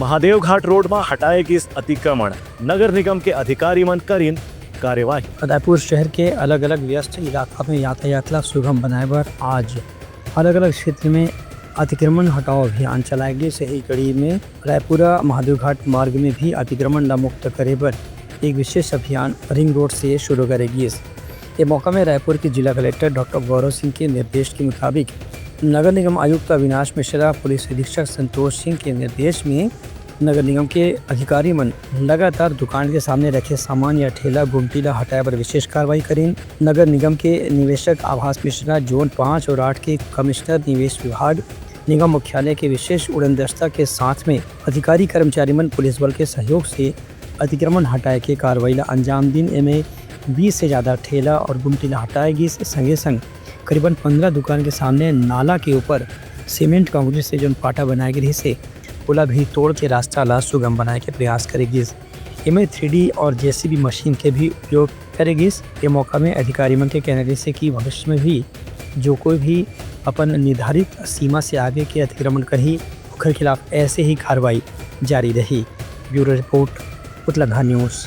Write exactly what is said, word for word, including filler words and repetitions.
Mahadevghat road म हटाए गिस अतिक्रमण, नगर निगम के अधिकारी मन करिन कार्यवाही। रायपुर शहर के अलग-अलग व्यस्त इलाका में यातायात ला सुगम बनाए बर आज अलग-अलग क्षेत्र में अतिक्रमण हटाओ अभियान चलाए गिस। यही कड़ी में रायपुरा महादेवघाट मार्ग में भी अतिक्रमण ला मुक्त करे बर एक विशेष अभियान रिंग रोड से शुरू करे गिस। ये मौका में रायपुर के जिला कलेक्टर डॉक्टर गौरव सिंह के निर्देश के मुताबिक नगर निगम आयुक्त अविनाश मिश्रा, पुलिस अधीक्षक संतोष सिंह के निर्देश में नगर निगम के अधिकारी मन लगातार दुकान के सामने रखे सामान या ठेला गुमटी ला हटाए बर विशेष कार्रवाई करिन। नगर निगम के निवेशक आभास मिश्रा जोन पाँच और आठ के कमिश्नर निवेश विभाग निगम मुख्यालय के विशेष उड़न दस्ता के साथ में अधिकारी कर्मचारी मन पुलिस बल के सहयोग से अतिक्रमण हटाए के कार्रवाई ला अंजाम दिन। एमे बीस से ज्यादा ठेला और गुमटी ला हटाए गिस। संगे संग करीबन पन्द्रह दुकान के सामने नाला के ऊपर सीमेंट कंक्रीट से जोन पाटा बनाए गे रहिस हे, ओला भी तोड़ के रास्ता ला सुगम बनाए के प्रयास करे गिस। एमे थ्री डी और जेसीबी मशीन के भी उपयोग करे गिस। ये मौका में अधिकारी मन के कहना रहिस हे कि भविष्य में भी जो कोई भी अपन निर्धारित सीमा से आगे के अतिक्रमण करही, ओकर खिलाफ ऐसे ही कार्रवाई जारी रही। Bureau report, Utlangha news.